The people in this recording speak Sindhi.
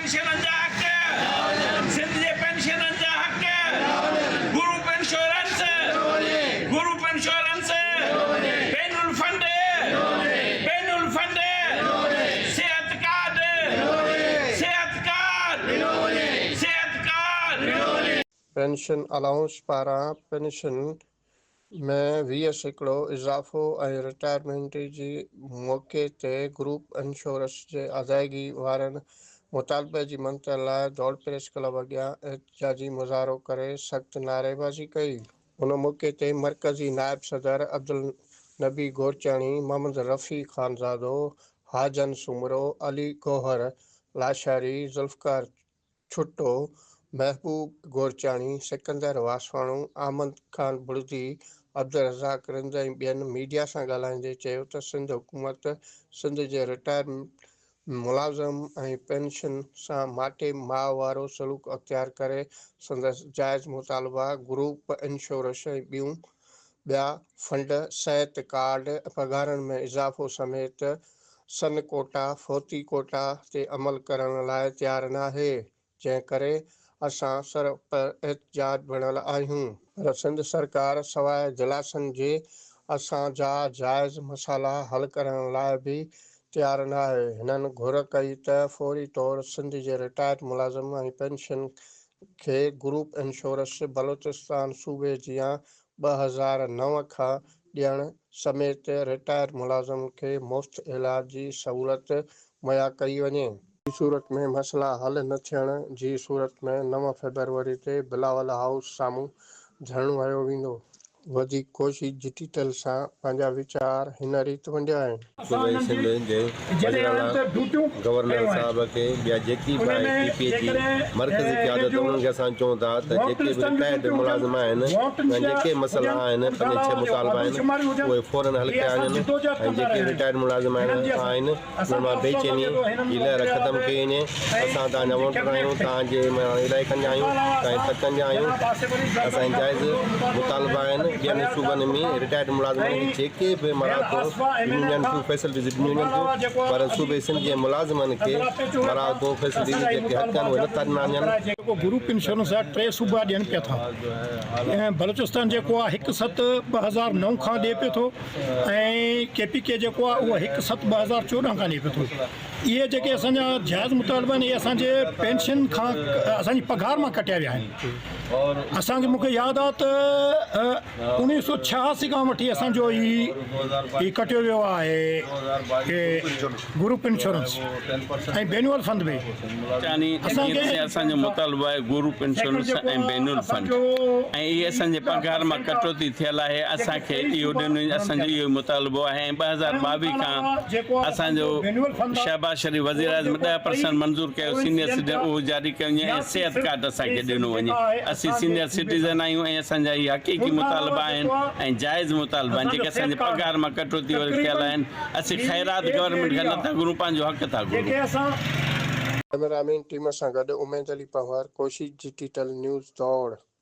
پينشنن جا حق، سنڌ جي پينشنن جا حق، گروپ انشورنس، گروپ انشورنس، بين الفنڊ، بين الفنڊ، صحت ڪارڊ، صحت ڪارڊ، صحت ڪارڊ. پينشن الائونس پاران پينشن ۾ 20% اضافو ۽ رٽائرمينٽ جي موقعي تي گروپ انشورنس جي ادائيگي وارن مطالبي جي مڃتا لاء دوڙ پريس ڪلب اڳيان احتجاجي مظاهرو ڪري سخت نعريبازي ڪئي. ان موقعي تي مرڪزي نائب صدر عبدالنبي گورچاڻي، محمد رفيع خانزادو، حاجن سومرو، علي گوهر لاشاري، ذوالفقار ڇٽو، محبوب گورچاڻي، سڪندر واسواڻو، احمد خان بڙدي، عبدالرزاق رند ۽ ٻين ميڊيا سان ڳالهائيندي چيو ته سنڌ حڪومت سنڌ جي رٽائرڊ ملازم ۽ پينشن سان ماٽي ماء وارو سلوڪ اختيار ڪري سندس جائز مطالبا گروپ انشورنس ۽ ٻيون ٻيا فنڊ، صحت ڪارڊ، پگهارن ۾ اضافو سميت سن ڪوٽا، فوتي ڪوٽا تي عمل ڪرڻ لاء تيار ناهي، جنهن ڪري اسان سر پر احتجاج بڻيل آهيون. پر سنڌ سرڪار سواء دلاسن جي اسان جا جائز مسئلا حل ڪرڻ لاء به تيار ناهي. هنن گهر ڪئي ته فوري طور سنڌ جي رٽائرڊ ملازم ۽ پينشن کي گروپ انشورنس بلوچستان صوبي جيان 2009 کان ڏيڻ سميت رٽائرڊ ملازم کي مفت علاج جي سهولت مهيا ڪئي وڃي. جي صورت ۾ مسئلا حل نه ٿيڻ جي صورت ۾ نو فيبروري تي بلاول هائوس سامهون ڌرڻو هنيو ويندو. وڌيڪ ڪوشش ڊجيٽل سان پنهنجا ويچار هن ريت ونڊيا آهن. صوبائي سنڌ جي وزيراعليٰ، گورنر صاحب کي ٻيا جيڪي به آهي پي پي جي مرڪزي قيادت انهن کي اسان چئون ٿا ته جيڪي به رٽائرڊ ملازم آهن ۽ جيڪي مسئلا آهن پنج ڇهه مطالبا آهن اهي فورن حل ڪيا وڃن ۽ جيڪي رٽائرڊ ملازم آهن آهن انهن مان بي چيني جي لهر ختم ڪئي وڃي اسان توهان جا ووٽر آهيون توهان جي علائقن جا آهيون توهان جي تڪن جا آهيون اسان جا جائز مطالبا آهن ٻين صوبن ۾ رٽائرڊ ملازمن کي جيڪي به مراعتون ڏنيون وڃن ٿيون فيسلٽيز ڏنيون وڃن ٿيون پر صوبي سنڌ جي ملازمن کي مراعتون فيسلٽيز جيڪي حق آهن اهي نٿا ڏنا وڃن. جيڪو گروپ انشورنس جا ٽي صوبا ڏين پيا ٿا ۽ بلوچستان جيڪو آهي هڪ ست 2009 کان ڏي پيو ٿو ۽ ڪي پي ڪي جيڪو آهي اهو هڪ ست 2014 کان ڏئي پيو ٿو. اهي جيڪي اسان جا جائز مطالبا آهن اهي اسان جي پينشن کان اسان جي پگهار مان ڪٽيا ويا آهن. اسان کي مون کي ياد آهي ته 1986 کان وٺي اسان جو هي هي ڪٽيو ويو آهي گروپ انشورنس ۽ بينول فند به. چاني جيئن ته اسان جو مطالبو آهي گروپ انشورنس ۽ بين الفنڊ ۽ اهي اسان جي پگهار مان ڪٽوتي ٿيل آهي اسان کي اهو ڏنو وڃي اسان جو اهو ئي مطالبو آهي ۽ 2022 کان اسان جو شهباز شريف وزيراعظم ڏهه پرسنٽ منظور ڪيو سينيئر سٽيزن اهو جاري ڪيو وڃي ۽ صحت ڪارڊ اسان کي ڏنو وڃي اسين سينيئر سٽيزن آهيون ۽ اسان جا اهي حقيقي مطالبا آهن ۽ جائز مطالبا آهن جيڪي اسان جي پگهار مان ڪٽوتي ٿيل آهن اسين خيرات گورنمينٽ کان نٿا گهرون پنهنجو حق ٿا گهرون. ڪئميرامين ٽيم سان گڏ اميد علي پنهور، ڪوشش ڊجيٽل نيوز دوڙ.